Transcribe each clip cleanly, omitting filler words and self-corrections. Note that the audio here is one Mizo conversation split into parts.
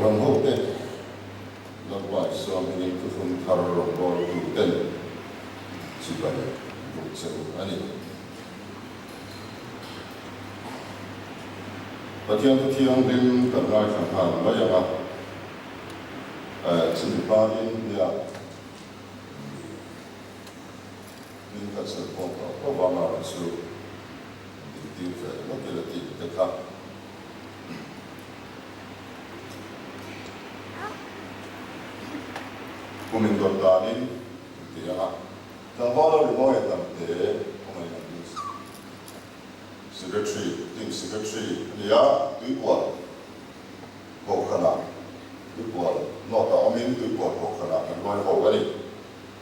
Kohhran hote Lalpa Isua hmingin thuthlung thar rawngbawltu ten chibai buk che u a ni. Pathian thu thianghlim kan ngaithla nghal mai ang a, chumi hmain nia hming ka chhel pawh tawh tawh vang a chu diktir ve lawk ila tih te kha. Kum indawt danin ti ang a, tlangval a rimawi tam te khawngaih an lut Secretary, Team Secretary a ni a, Tuikual Kohhranah Tuikual North ah awmin Tuikual Kohhranah kan lawi ho a ni.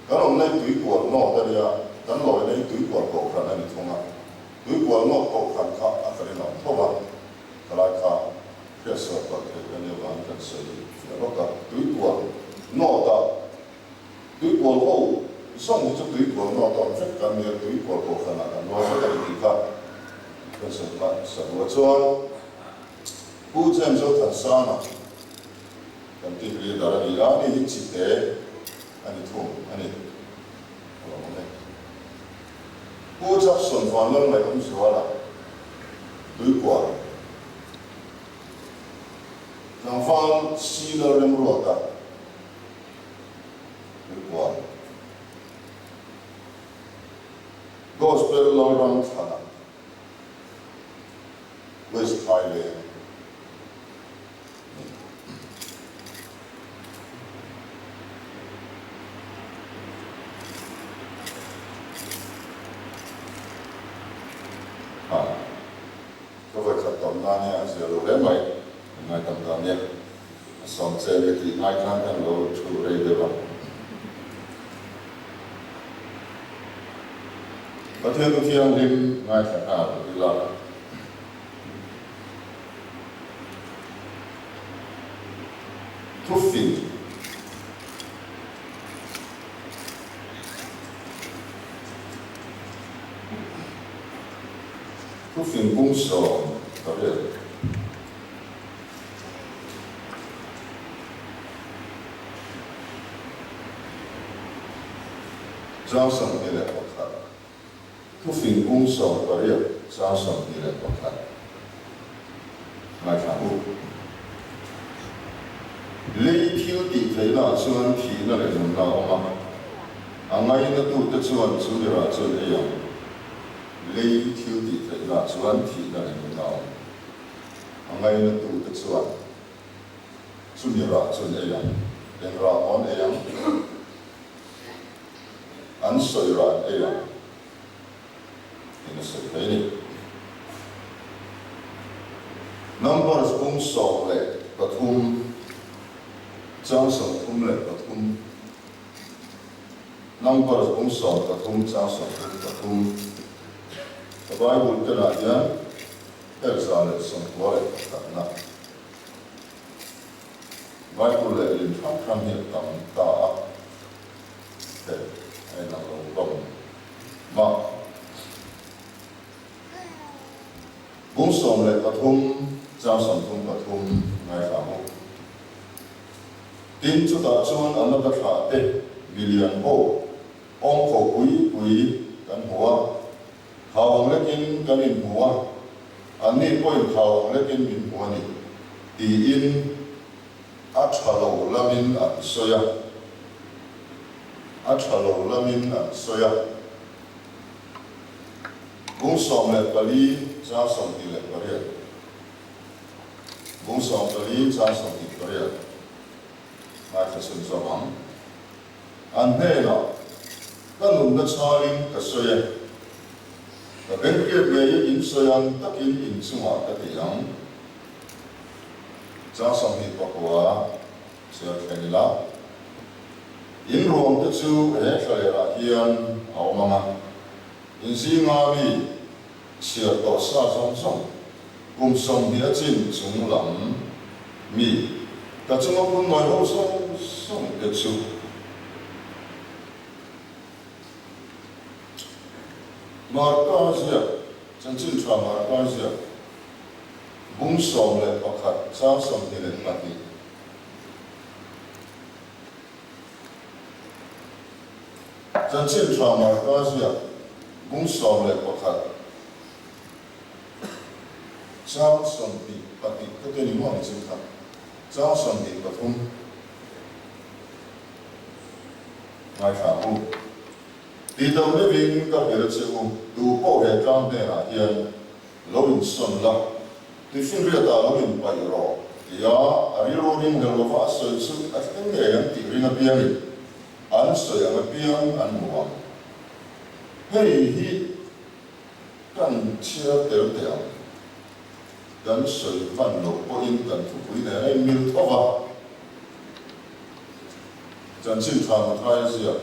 Kan awmna hi Tuikual North a nia, kan lawina hi Tuikual Kohhran a ni thung a. Tuikual North Kohhran kha a kan inawm tho a, khalai kha hriatsual palh theih a nih avangin kan sawi fiah lawk a. Tuikual North ah Tuikual ho zawng hi chu Tuikual North awm vek kan nia, Tuikual Kohhranah kan rual vek a ni tih kha kan sawi hma saruah chuan Pu James Zothansanga kan team leader a ni a, ani hi chite a ni thung a ni. A lo awm e. Pu Jackson Vanlalngaihawmzuala, Tuikual tlangval Si Lalremruata, Tuikual Gospel Lalramthana, West Phaileng. Ha, ka vawikhat tam na nia a zia lo hle mai, kan ngai tam ta nia, a sawm che leh tih ngai khan kan lo thu rei deuh a. Pathian thu thianghlim ngaithla nghal ila. Thufing. Thufing bung 18. Chang 21. Thufing bung 18 chang 21 ngaithla u. Lei thil tih theihna ah chuan thihna leh nunna a awm a, a ngainatute chuan chu nirah chuan ei ang. Lei thil tih theihna ah chuan thihna leh nunna a awm, a ngainatute chuan chu nirah chuan ei ang. Eng rah maw an ei ang? An sawi ran ei ang in a sawi thei a ni. Numbers bung 13 chang 33 Numbers bung 13 chang 33 Ka Bible kenah hian hel 191na Bible lehlin hrang hrang hi a tam ta a. Hei a inang lo hlawm mah. Bung 13 chang 33 ngaithla ang u. Tin, chutah chuan an laka thlah te milian ho awm kho pui pui kan hmu a, thau ang lekin kan inhmu a, anni pawhin thau ang lekin min hmu a ni, tiin A tha lo lamin an sawi a. A tha lo lamin an sawi a. Bung 14 chang 28. Bung 14 chang 28. Ngaithla chhun zawk ang. An hnenah, Ka nunna chhangin ka sawi e. Ka bengriat ngei in sawi ang takin in chungah ka ti ang. Chang 29 chhiar thleng ila, In ruang te chu he thlalerah hian a awm ang a, in zinga mi chhiar tawh sa zawng zawng, kum 20 a chin chung lam mi, ka chunga phunnawi ho zawng zawng te chu. Marka ziak, chanchin tha Marka ziak. Bung 11 chang 22. Chanchin Tha Marka ziak bung 11 chang 22 ka te ni maw ni chin kha chang 23 ngaithla ang u. Ti deuh deuhin ka hrilh a che u, tu pawh he tlang hnenah hian lo insawn la, tuifinriatah lo inpaih rawh, tia a rilru ringhlel lova a sawi chu a thleng ngei ang tih ring apiangin an sawi ang apiang an hmu ang. Hei hi kan chhiar tel teh ang. Kan sawi hman loh pawhin kan thupui nen a inmil tho va. Chanchin tha Mathaia ziak.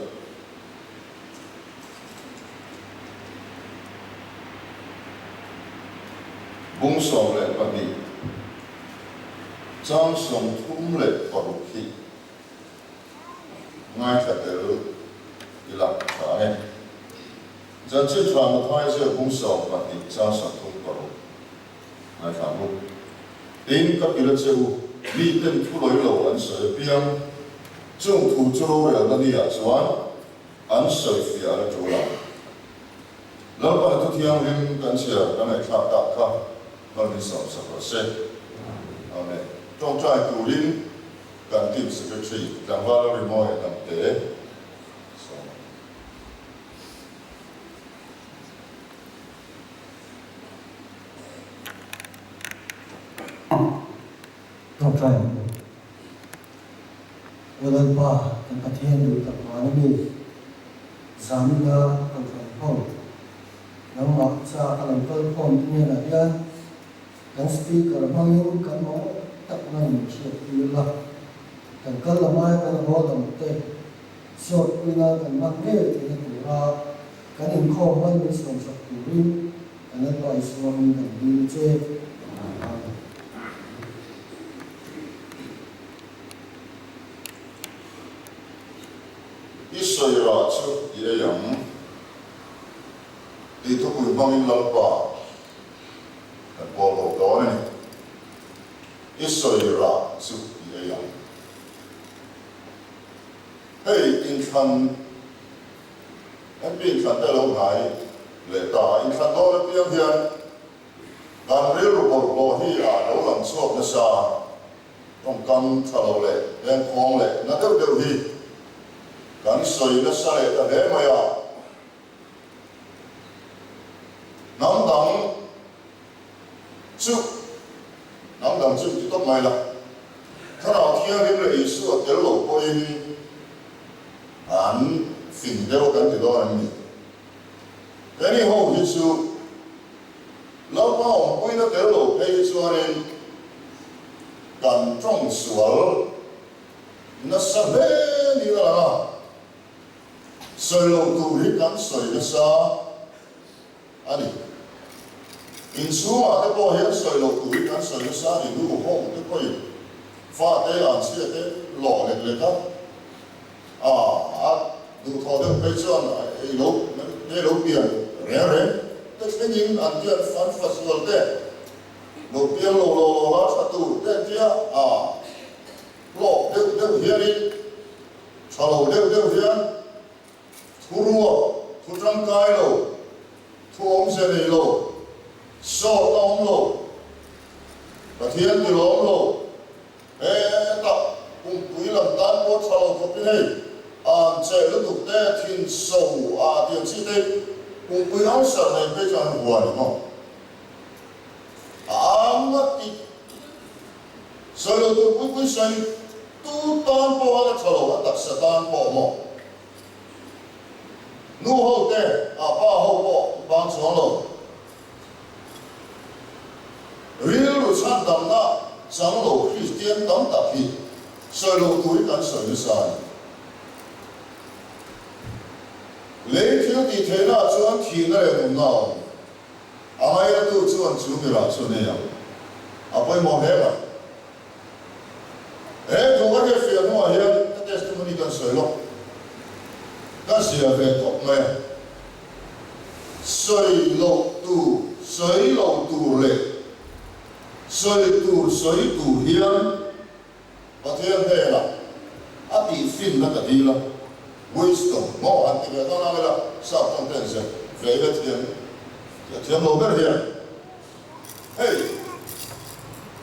Bung 12, chang 36 hi ngaithla tel ila tha ang e. Chanchin tha Mathaia ziak bung 12, chang 36 ngaithla ang u. Tin, ka pil a che u, miten thu lawi lo an sawi apiang, chung thu chu rorelna ni-ah chuan an sawi fiah la tul ang. Lalpana thu thianghlim kan chhiar kan ngaihthlak tak kha hman min sawm sak rawh se. Amen. Tawngtai turin kan team secretary tlangval Lalrimawia Hnamte sawm ang. Tawngtai ang u. Aw Lalpa, kan Pathian duh tak vana mi, zamina kan kal khawm, nangmah cha a lo kal khawm te hnenah hian kan speaker hmangin kan mamawh tak na min hriat tir la, kan kal lamai kan haw lam te sawt puina kan hman ngei theihna tura kan inkhawm hman min sawmsak turin kan Lalpa Isua hming kan dil che. Amen. I sawi rah chu i ei ang tih thupui hmangin Lalpa kan pawl ho dawn a ni. I sawi rah chu i ei ang. Hei inthlan MP inthlan te lo hnai leh ta. Inthlan dawn apiang hian Kan rilru bawlhhlawh hi a lo lang chhuak nasa, tawngkam tha lo leh lengkhawng leh na deuh deuh hi kan sawi nasa leh ta hle mai a. Hnam dang chu, hnam dang chu inti tawp mai la, Thlarau Thianghlim leh Isua tel lo pawhin an fing deuh a kan ti dawn em ni? Heni ho hi chu Lalpa awmpuina tel lo phei hi chuanin kan tawng sual nasa hle niin a lang a, sawi loh tur hi kan sawi nasa a ni. Inchhungah te pawh hian sawi loh tur hi kan sawi nasa a ni, nu ho te pawhin fate anchhia te lawh lek lek a, A a duhthawh deuh phei chuan ei lo ei lo pian reng reng te thlengin an tian fan fa sual te, lo piang lo lo lo la tha tur te an tia a hlawk deuh deuh hianin tha lo deuh deuh hian thu ruak, thu tangkai lo, thu awmze nei lo, sawt a awm lo, Pathian tilawm lo. Hetah pumpui lam tan pawh tha lo khawpin hei an che lutuk te thin so a tiang chi te pumpui ulcer nei phei chuan an hua ni maw? A ang a ti sawi lo tur pui pui sawi tu tan pawh a la tha lo a taksa tan pawh maw? Nu ho te a pa ho pawh bang chuang lo. Rilru chhandamna chang lo Kristian tam tak hi sawi loh tur hi kan sawi nasa a ni. Lei thil tih theihnaah chuan thihna leh nunna a awm. A ngainatu chuan chu mirah chu a nei ang. A pawimawh hle mai. He thu ka hriatfiah hnuah hian ka testimony kan sawi lawk. Ka zia ve tawp mai a. Sawi loh tur sawi loh tur leh sawi tur sawi tur hian Pathian hnenah a tihfinna ka dil a. Wisdom maw han ti ve dawn ang ila, sap tawng ten zep ve ila thiam thiam lo ber hian hei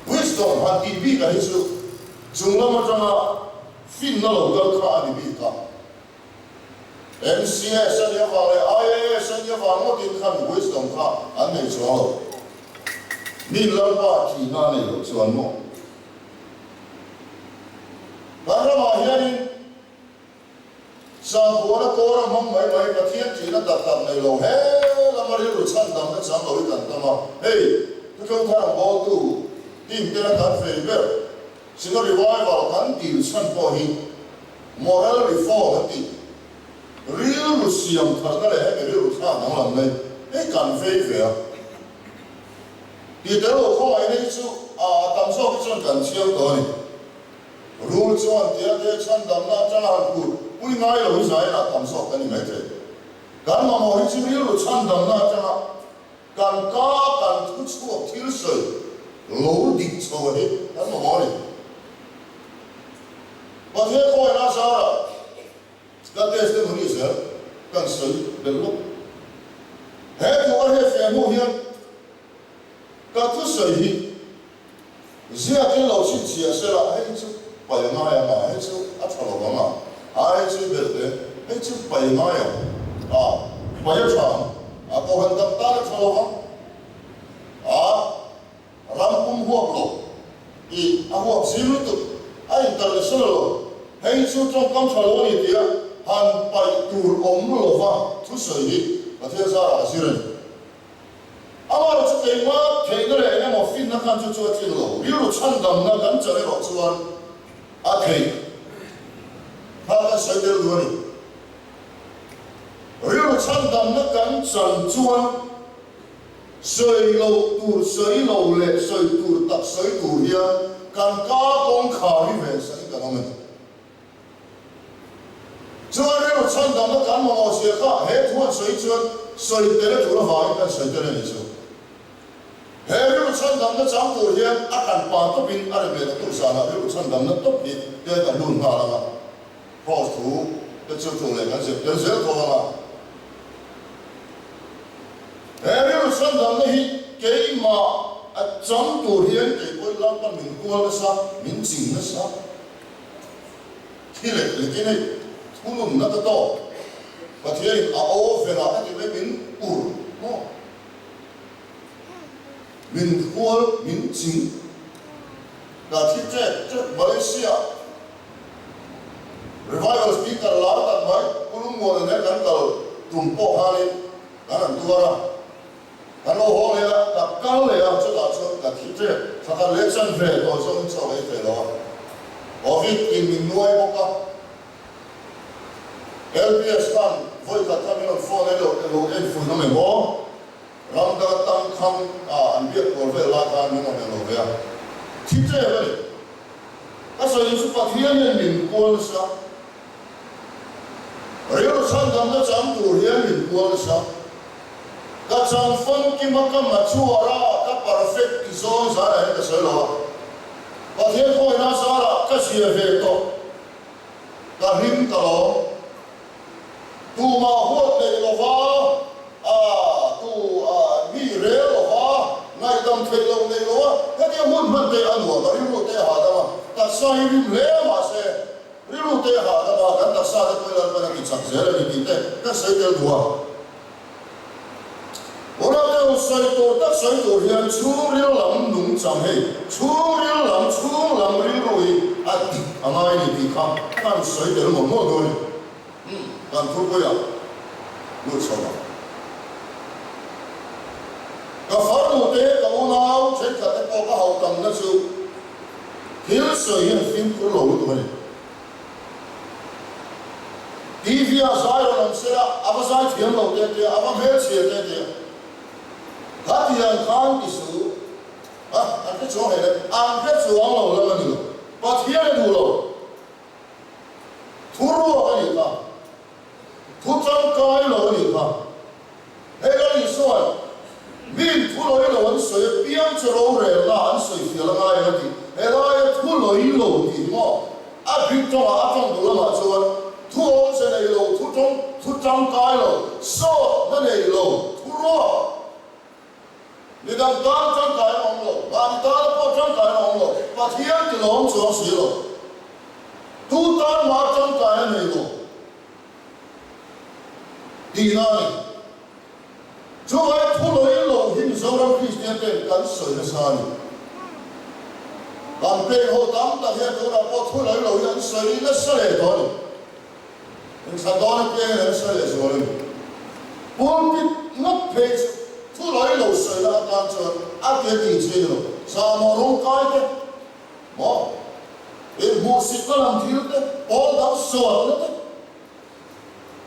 wisdom han tih bik a hi chu chung lam atanga finna lo kal kha a ni bik a. MCS a nih avang leh IAS a nih avang ngawtin khan wisdom kha an nei chuang lo. Mi Lalpa thihna a nei loh chuan maw? Kan ramah hianin Sakhuana kawr a hmang mai mai, Pathian thihna tak tak nei lo he lama rilru chhan damna chang lo hi kan tam a. Hei, Thuthlung Thar ang bawltu team tena kan fei ber Sino Revival kan dil chhan pawh hi Moral Reform an tih rilru siam tharna leh hemi rilru thlak danglam mai hei kan vei ve a. Tih tel lo khawngaih nei chu a tam zawk hi chuan kan chiang tawh a ni. Rul chuan tia te chhan damna atanga han kut pui ngai lo hi zaiin a tam zawk kan ni mai thei. Kan mamawh hi chu rilru chhan damna atanga kan ka kan thu chhuak thil sawi lo dik chho a hi kan mamawh a ni. Pathian khawngaihna zarah Ka testimony zel kan sawi belh lawk. He thu ka hriatfiah hnu hian ka thusawi hi ziakin lo chhinchhiah se la, hei chu pai ngai ang a, hei chu a tha lo ang a, a hei chu i belh teh, hei chu pai ngai ang a, pai a tha ang a, kohhran dang tan a tha lo ang a. Ram pum huap lo i a huap zim lutuk, a international lo, hei chu tawngkam tha lo a ni tia han paih tur awm lova thusawi hi Pathian zarah a zir a ni. Amaherawh chu keimah theihna leh eng emaw finna khan chu chu a tlin lo, rilru chhandamna kan chan erawh chuan a theih kha kan sawi tel duh a ni. Rilru chhandamna kan chan chuan. Sawi loh tur sawi lo leh sawi tur tak sawi tur hian kan ka kawngkhar hi ven sahin kan awm a ni. Chuan rilru chhandamna kan mamawh zia kha he thu an sawi chuan sawi tel a tul avangin kan sawi tel a ni chu. He rilru chhandamna chang tur hian a kan pa tawpin a rem leh na tur zanah rilru chhandamna tawp hi tel kan lut nghal ang a, Kraws thu te chu thu leh kan zep tel zel tho ang a. He rilru chhandamna hi keimah a chang tur hian kei pawhin Lalpan min kual nasa, min ching nasa. Thi lek lekin hei thununna ka tawk. Pathianin a aw velah a ti mai min ur maw? Min kual, min ching. Ka thi ṭek ṭek Malaysia. Revival Speaker lar tak mai Pu Lungmuana nen kan kal tum pawh khanin kan han tuar a, kan lo haw leh a, ka kal leh a, chutah chuan ka thi ṭep, thla khat leh chan ve tawh chuan min chhuak ei thei lo a, Covid in min nuai bawk a, LPS khan vawi khat kha min rawn phone a, i lo en fuih awm em aw? Ram dang atang khang a an biak kual vel lai khan min rawn en lo ve a, thi ṭep a ni. Ka sawi chu Pathian hian min kual nasa. Rilru chhandamna chang tur hian min kual nasa. Ka chang famkima ka mature a, ka perfect ti zawng zaiah hian ka sawi lo a. Pathian khawina zarah ka zia ve tawh. Ka hlim ta lo. Tumah huat nei lova, a tu a mi rel lova, ngaihdam theih loh nei lova, hetiang hmun hman te a nuam a, rilru te a hahdam a, taksa hi rim hle mahse rilru te a hahdam a, kan taksa te pawh i Lalpan a ti chak zel a ni tih te kan sawi tel duh a. Unau deuh sawi tur tak sawi tur hian chhungril lam nungchang hei chhungril lam chhung lam rilru hi a dik a ngai ni tih kha kan sawi tel mawlh mawlh dawn a ni. Umm kan thupuia lut chho ang. Ka farnu te ka unau thenkhat te pawh ka hauh tamna chu thil sawi hian fimkhur lo lutuk a ni. TV ah zai rawn awm se la, a va zai thiam lo te tia, a va hmelchhia te tia. Khatiang khan ti su, a, an hre chuang hlei le, an hre chuang lo lam a ni lo. Pathian a duh lo. Thu ruak a nih kha. Thu tangkai lo a nih kha. Hei Lal Isua'n, Miin thu lawi lo an sawi a piang che rorelna an sawi fial a ngai ang a ti. He laia thu lawi lo tih hi maw? A Greek tawngah a tawng duh lamah chuan thu awmze nei lo. tangkai lo, sawtna nei lo, thu ruak. Midang tan tangkai a awm lo, mahni tana pawh tangkai a awm lo, Pathian ti lawm chuang si lo. Tu tan mah tangkai a nei lo tihna a ni. Chuvai thu lawih lo hi Mizoram Kristian ten kan sawi nasa a ni. Campaign ho tam tak hian tunah pawh thu lawih lo hi an sawi nasa leh tawh a ni. Inthlan dawn apiangin an sawi leh zual a ni. Pulpit ngawt phei chu thu lawih lo sawina atan chuan a ke tih chi a ni lo. Zahmawh rawng kai te maw, inhmuhsitna lam thil te, pawl dang suatna te,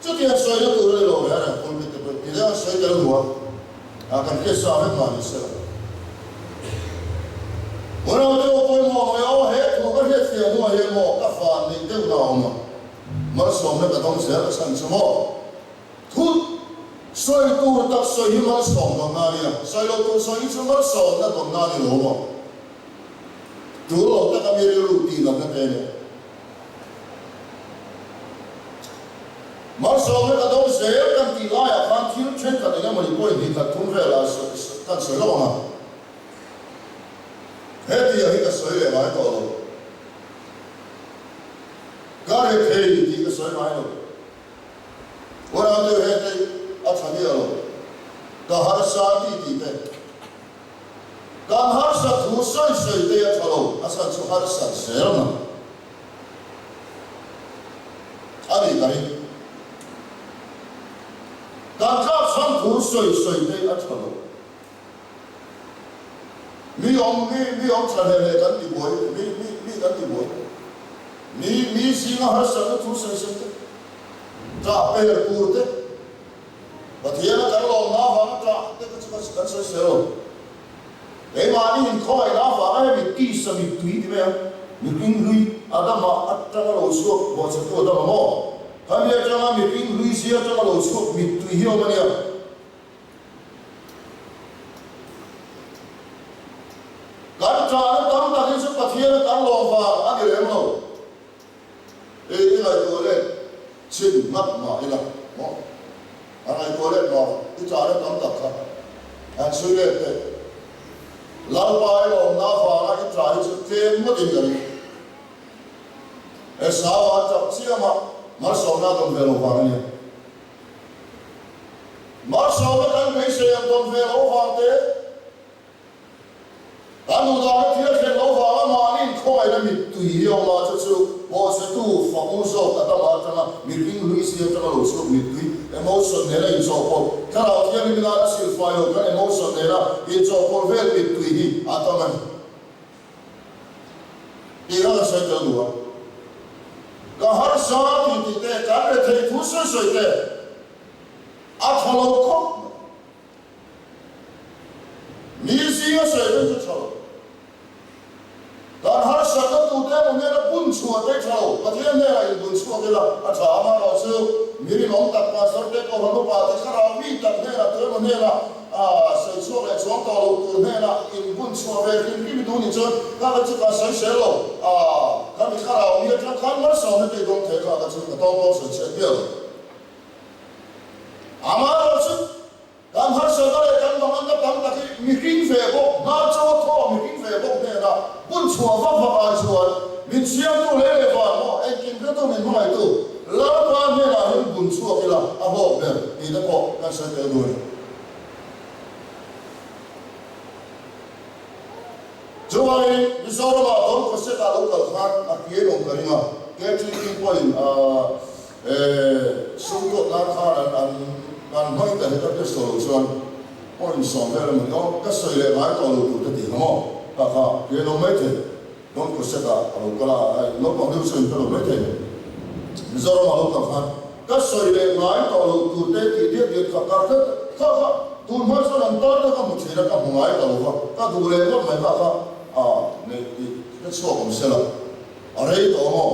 Chutiang sawina tur a ni lo ve a reng pulpit te pawh ti deuh a sawi tel duh a, kan hriat sa vek mah ni se la. Unau te aw pawimawh mai aw he thu ka hriat fiah hnuah hian maw ka van neih deuh na a awm a, malsawmna ka dawng zel a chhan chu maw thu sawi tur tak sawi hi malsawm dawnna a nia, sawi lo tur sawi hi chu malsawmna dawnna a ni lo maw? Tul lo taka mi rilru tih natna te nia. Malsawmna ka dawng zel kan tih laiah khan thil thenkhat eng emawni pawhin hnih khat thum velah kan sawi lo ang a. Hetia hi ka sawi leh ngai tawh lo. Ka rethei tih ka sawi ngai lo. Unau hetei a tha miah lo. Ka harsa tih tih te. Kan harsat thu sawi sawi te a tha lo, a chhan chu harsat zel na a nih ka ring. Kan tlak chhan thu sawi sawi te a tha lo. Mi awm mi mi awm tha hle hle kan ti buai mi mi mi kan ti buai. Mi mi zinga harsatna thu sawi sawi te, tah per tur te, Pathian a kan lawmna avanga ṭah te kha chu kan sawi sel lo. Keimahni inkhawngaihna avanga hemi tisa mittui ti mai ang, mihring hlui Adama aṭanga lo chhuak bawhchhetu Adama maw? Khami aṭanga mihring hlui zia aṭanga lo chhuak mittui hi awm a nia. Kan ṭahna tam tak hi chu Pathian a kan lawm vang a ni lem lo. I i ngaihtuah let chhin ngat mah ila maw? A ngaihtuah let mah i chahna tam tak kha han chhui let teh. Lalpa i lawmna avanga i tla hi chu tlem ngawtin ka ring. Esau a tap chiam a, malsawmna a dawn ve lo vang a nia. Malsawmna kan beisei ang dawn ve lo vang te. Kan duhdahna thil a thlen loh vanga mahni inkhawngaihna mittui hi a awm a, chu chu bawhchhetu fak u zawk a dama atanga mihring hlui si atanga lo chhuak mittui emotion nena inchawhpawlh, Thlarau Thianghlim ina a silfai lo kan emotion nena inchawhpawlh vel mittui hi a tam a ni tih kha kan sawi tel duh a. Ka harsa tih tih te, kan rethei thu sawi sawi te a tha lo khawp mai. Mi zinga sawi te chu tha lo. Kan harsatna tute emaw hnena bun chhuah te tha lo. Pathian hnenah in bun chhuak ila a tha amaherawh chu mi rinawm tak pastor te kohhran upa te thlarau mi tak hnenah tu emaw hnenah sawi chhuak leh chuang tawh lo tur hnenah in bun chhuah ve hrim hrim i duh nih chuan kha ka chu ka sawi sel lo. Kha mi thlarau mi atang khan malsawmna te i dawng thei kha ka chu ka tawng tawng sawi chhiat miah lo. Amaherawhchu, kan harsatna leh kan manganna tam tak hi mihring ve bawk, hnar chaw a thaw mihring ve bawk hnena bun chhuah vak vak ai chuan min siamtu lei leh van maw, engkim hretu min hmangaihtu Lalpa hnenah hian bun chhuak ila a hlawk ber tih te pawh kan sawi tel duh a ni. Chuvangin, Mizoramah Don Cosetta lo kal khan a hriat awm ka ring a, KTP pawhin a Sum tuah nan khan an an an hmang ta hi ka hriat sual loh chuan point sawm vel emaw ni aw ka sawi leh ngai tawh lo tur ka ti kha maw kha kha hriat awm mai thei Don Cosette ah a lo kal a hei naupang deuh chu in hre lo mai thei Mizoram ah lo kal khan ka sawi leh ngai tawh lo tur te tih diat diat kha ka hre kha kha tun hma chuan an tan te ka hmu thin a ka hmu ngai ta lo va ka duh leh ngawt mai kha kha a neih tih hre chhuak awm se la a rei tawh maw.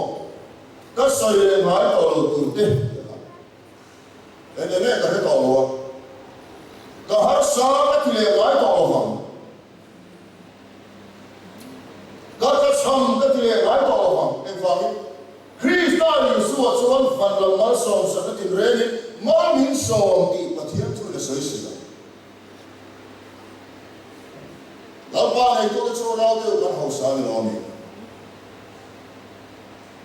Ka sawi leh ngai tawh lo tur te ti a, eng enge ka hre tawh lo a, ka harsa ka ti leh ngai tawh lo vang, ka tlachham ka ti leh ngai tawh lo vang, engvangin? Krista Isua chuan van lam malsawmsak a tinrengin. sawi si a. Lalpa neitute chu rau deuh kan hausa a ni lo a mi?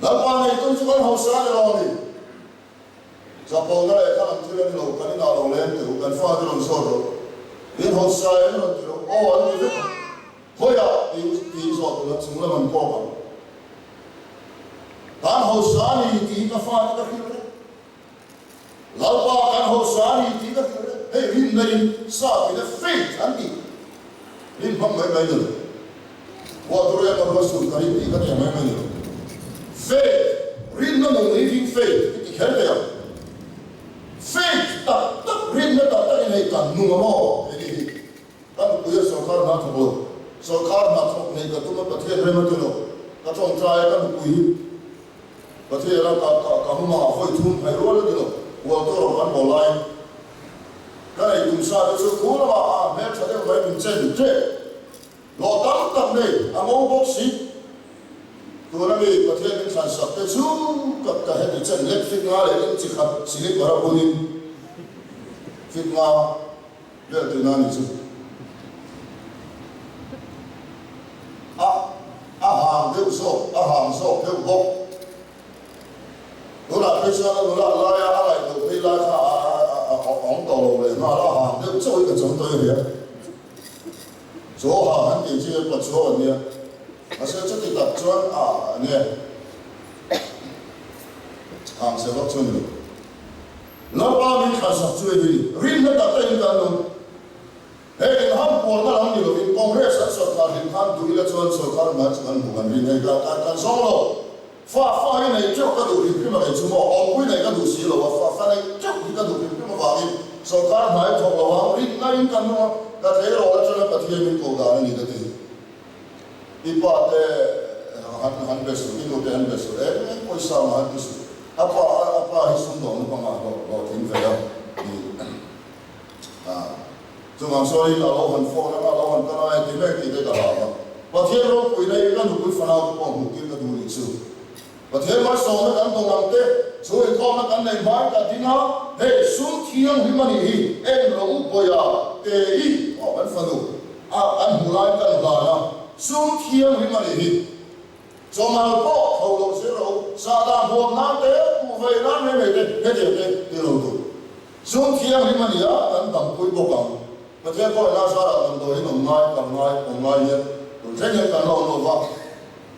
Lalpa neitu chu kan hausa a ni lo a mi? Chapona leh kha lam thil a ni lo, kan inah lo leng teh u, kan fate rawn zawt rawh, in hausa em rawn ti rawh, aw an ti vek ang, khawiah tih zawt ula chung lam an kawk ang. Kan hausa a ni tih hi ka fate ka hrilh reng. Lalpa kan hausa a ni tih ka hrilh reng. Hei rinna in sa tina faith an tih rin hmang mai mai ni lo. Ruah emaw ruah sur ka rin tih ka tia mai mai ni lo. Faith, rinna nung living faith i ti kher ve ang. Faith tak tak, rinna tak tak in hei kan nung a maw? Hei hi ka nupui a sorkar hna thawk lo. Sorkar hna thawk nei ka tum a Pathian rem a ti lo. Ka tawngtai a ka nupui hi Pathian a ka ka ka hmuma vawi thum phei rual a ti lo. Hual tur awm kan haw laiin ka nei tum sa te chu khu lamah a hmeltha deuh mai min chen tep. Hlawh tam tak nei a ngo bawk si. Tuna mi Pathian min thlan sak te chu ka ka heti chen lek fit nga leh in chi khat silipar a bunin fit nga vel tihna a ni chu. A a hang deuh zawk a hang zawk deuh bawk. Tunah phei chuan a nula laia a ngaih loh phei lai kha a a a awm tawh lo leh nghal a hang deuh chauh hi ka chang tawh i ria. Chaw ha han tih chu pa chaw a nia, mahse chuti tak chuan a nia hang se vak chu a ni lo. Lalpa min thlansak chu hei hi ni, rinna tak takin kan nung. Hei inham kualna lam ni lovin Congress an sawrkar hlim khan duh ila chuan sawrkar hmai chu kan hmu kan rin hei ka kan zawng lo. Fa fa hi neih teuh ka duh hrim hrim a kei chu maw, awmpui neih ka duh si lo a, fa fa neih teuh hi ka duh hrim hrim avangin sawrkar hmai thawk lo ang, rinna in kan nung a, ka tleirawl atanga Pathian min koh dan a ni ka ti. I pa te han han be suh, i nu te han be suh, eng eng pawisa mah han ti suh, a pa a pa hi sumdawng naupang ah hlawh hlawhtling ve a ni a, chuvang sawiin a lo han phone anga a lo han kal anga heti mek tih te ka hlau a. Pathian ropuina hi ka nupui fanau te pawh hmuh tir ka duh nih chu. Pathian malsawmna kan dawng ang te, chu inkhawmna kan nei hmai ka ding a, hei sum thianghlim a nih hi, en rawh u bawia te i, aw kan fanu a kan hmuh laiin kan hlan a, sum thianghlim a nih hi. Chawmal pawh tho lo zir rawh u, sahdah huam nan te, kuhvei nan mai mai te, hetiang te ti lo tur. Sum thianghlim a ni a, kan dampui bawk ang. Pathian pawhin a zarah damdawiin awm ngai, kal ngai, awm ngai hian tun thleng hian kan la awm lo va.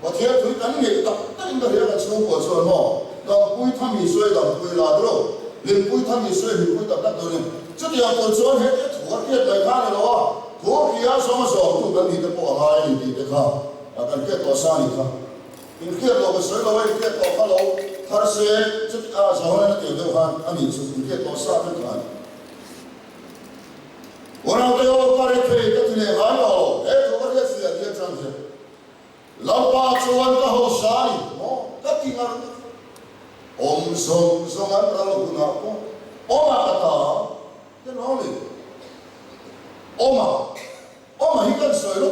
Pathian thui kan ngeih tak takin ka hria kan chhungkua chuan maw, dampui tham Isua i dampui la deuh, hlimpui tham Isua i hlimpui tak tak dawn em? Chutiang tur chuan hetia thu a hriat mai kha a ni lo a, thu hria zawng a zawmtu kan nih te pawh a ngai a ni tih te kha kan hriat tawh sa a nih kha. Inhriat loh ka sawi lo a, inhriat tawh kha lo thar se, chuti a Zohana na tir deuh khan a nih chu inhriat tawh sa vek khan. Unaute aw ka ri thei ka ti leh ngai tawh lo, he thu ka hriat fiah tir atang hian Lalpa chuan ka hausa a ni maw ka ti ngar ngar. Awm zawng zawng an ral hunah pawh awm a ka ta ka lo ni. Awm a, awm a hi kan sawi lo,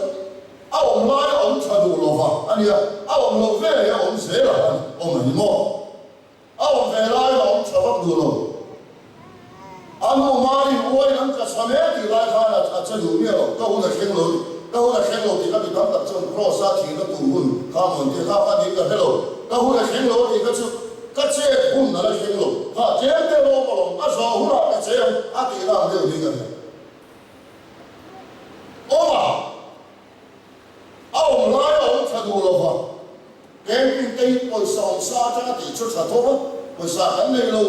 a awm lai a awm tha duh lova a nia, a awm loh ve leh a awm zel a ni, awm a ni maw? A awm ve lai a awm tha vak duh lo. A nu Marin uain an tla chha mek tih lai khan a che duh miah lo. Ka hun a thleng lo, ka hun a thleng lo tih ka mi tam tak chuan Kraws a thihna tur hun kha mawn tih kha kha niin ka hre lo. Ka hun a thleng lo a tih kha chu ka chet hun a la thleng lo. Kha tlem te lawm alawm, a zawh hunah ka che ang a tih na ang deuh niin ka hria. Awm a. A awm lai a awm tha duh lo va, camping te hi pawisa awm sa atanga tih chu tha tho va, pawisa kan nei lo,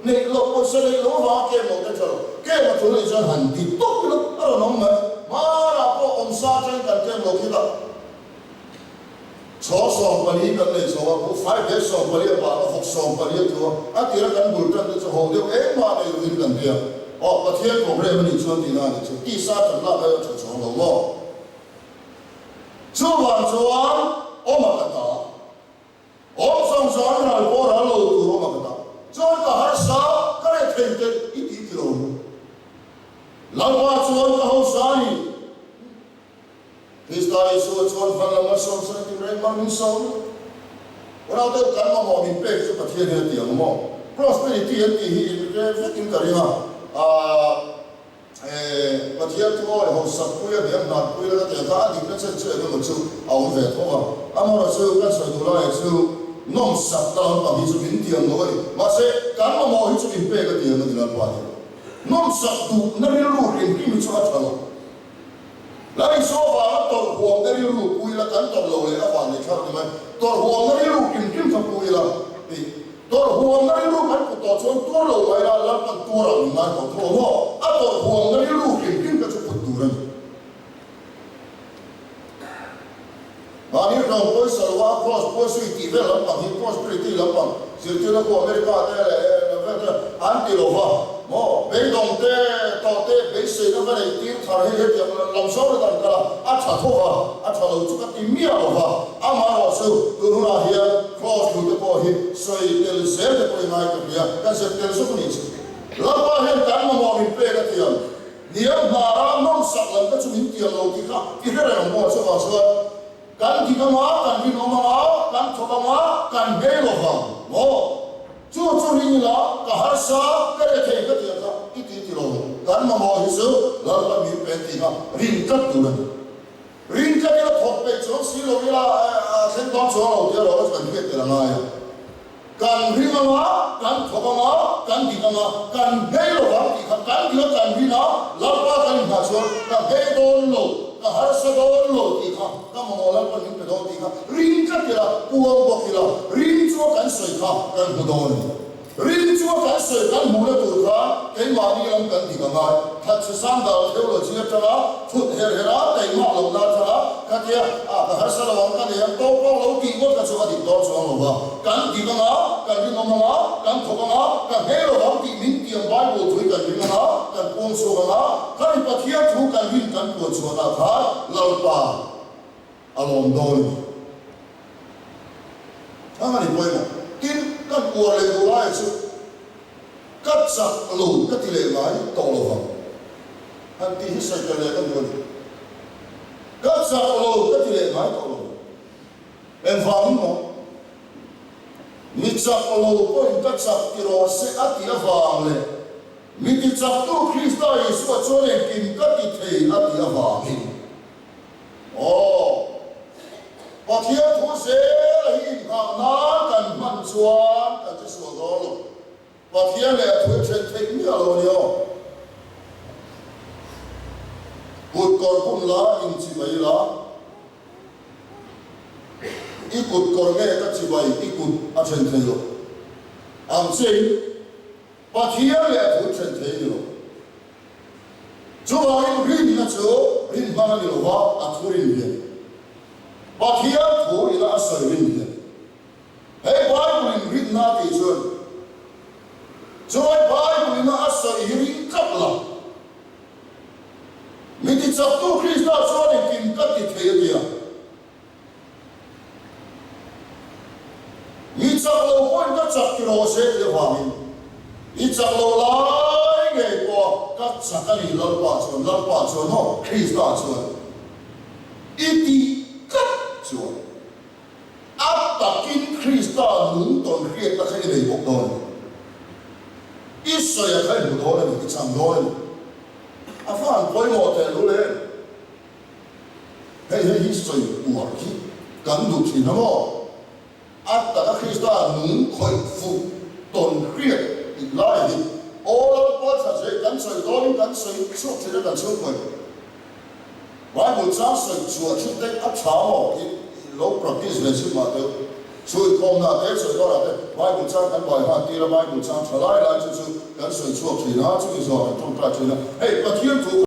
neih loh pawisa neih loh avanga camp lo te tha lo, camp a thu nih chuan han ti tawp ila a rawn awm mai, hmanah pawh awm sa atangin kan camp lo khi ta chhawng 14 kan nei chho a, buhfai bag 14 a bak a, vawk 14 a tlu a, a tira kan bul tan te chu ho deuh engmah nei lovin kan ti a, aw Pathian program a nih chuan tihna a nih chu, tisa tan lak aia tha chhawng lo maw? Chuvang chuan awm a ka ta. Awm zawng zawng an ral pawh ral lo tur awm a ka ta. Chuan ka harsa, ka reh thei te i ti ti lo mu. Lalpa chuan ka hausa a ni. Krista Isua chuan van lam a sawm sawn tin reng mar min sawm. Unau deuh kan mamawh min pek chu Pathian hi a ti ang maw? Prosperity an tih hi in rel vekin ka ring a. Aaa. Pathian thu awi hausak pui a hniam hnar pui la ka tih ang kha a dikna chen chu eng emaw chu a awm ve tho a. Amaherawhchu kan sawi duh laiah chu nawmsak ta lampang hi chu min tiam lo a ni. Mahse, kan mamawh hi chu min pek a tiam a ni Lalpa hian. Nawmsak duhna rilru hrim hrim hi chu a tha lo. Lal Isua vanga tawrh huamna rilru pu ila kan tawrh lo leh a van nei thlak ni mai. Tawrh huamna rilru hrim hrim kha pu ila tih. Tawrh huamna rilru kan put tawh chuan tuar lo mai ila Lalpan tuarah min ngai tawh tho ang aw. A tawrh huamna rilru hrim hrim kha chu put tur a ni. Mahni hlawm pawisa lo a cross pawisa tih vel lampang hi prosperity lampang zirtirna khu America te leh vel te an ti lo va maw beidawng te tawh te beiseina va neih tir thar hei hetiang lam zawng ret an kal a a tha tho va a tha lo chu ka ti miah lo va amaherawh chu tun hunah hian cross thu te pawh hi sawi tel zel te pawh i ngai ka hria kan zep tel zawk a nih chu Lalpa hian kan mamawh min pek a tiang. Hniam hnara nawmsak lam te chu min tiam lo tih kha i hre reng ang maw? Chuvang chuan kan dik anga, kan rinawm anga, kan thawk anga, kan hmei lo vang maw? Chu chu ring ila ka harsa, ka re thei ka tih kha i ti ti lo ang. Kan mamawh hi chu Lalpa min pen tih kha rin tlat tur a ni. Rin tlat ila thawk peih chuang si lo ila a thleng dawn chuang lo tih erawh kan hriat tel a ngai a. Kan ring anga, kan thawk anga, kan dik anga, kan hmei lo vang tih kha kan dik a kan rin a, Lalpa kan inhma chuan ka hmei dawn lo, ka harsa dawn lo tih kha ka mamawh Lalpa min pe dawn tih kha ring tlat ila, puang bawk ila, ring chu a kan sawi kha kan hmu dawn a ni. Ring chu a kan sawi kan hmuhna tur kha keimahni lam kan dik angai. Thatchhe Sangdal theology atanga thut her her a, keimah lohna atanga khatia ah ka harsa lo ang ka nei ang tawk pawh lo tih ngawt kha chu a dik dawn chuang lo va. Kan dik anga, kan rinawm anga, kan thawk anga, ka hmel lo vang tih min tiam Bible thu hi kan ring anga, kan puang chhuak anga, khami Pathian thu kan rin kan puan chhuahna khan Lalpa a lawm dawn a ni. Ang a ni pawimawh. Tin, kan uar leh duh laia chu ka chak lo ka ti leh ngai tawh lo vang. Han tih hi sawi tel leh ka duh a ni. Ka chak lo ka ti leh ngai tawh lo vang. Engvangin maw? Mi chak lo pawhin ka chak ti rawh se a tih avang leh mi ti chaktu Krista Isua chuan engkim ka ti thei a tih avangin. Aw, Pathian thu zel hi inghah nan kan hman chuan kan che sual dawn lo. Pathian leh a thu i then theih miah lo a ni aw. Kut kawr hun la inchibai la, i kut kawr nge ka chibai i kut a then thei lo ang chein Pathian leh a thu then thei a ni lo. Chuvangin rinna chu rin hmang a ni lo va, a thu rin hi a ni. Pathian thu ila a sawi rin hi a ni. Hei Bible in rinna a tih chuan chulai Bible ina a sawi hi ring tlat la. Mi tichaktu Krista chuan engkim ka ti thei a tia. Mi chak lo pawhin ka chak ti rawh se tih avangin i chak lo lai ngei pawh ka chak a ni Lalpa chuan, Lalpa chuan maw Krista chuan i tih tlat chuan. A takin Krista nung tawn hriatna kha i nei bawk dawn a ni. I sawi a kha i hmu dawn a ni, i chang dawn a ni. A fa an pawimawh teh lul em? Hei hei hi sawi uar hi kan duh thin a maw? A taka Krista nung khawih fuh tawn hriat tih lai hi aw Lalpa tha zeh kan sawi dawnin kan sawi chhuak thin a kan chhungkawi. Bible chang sawi chhuah thin te a tha maw i lo practice ve chhin mah teuh. Chhui khawmna te sawi dawrah te Bible chang kan bai hman tir a Bible chang tha lai lai chu chu kan sawi chhuak thin a chumi zawh kan tawngtai thin a hei Pathian thu.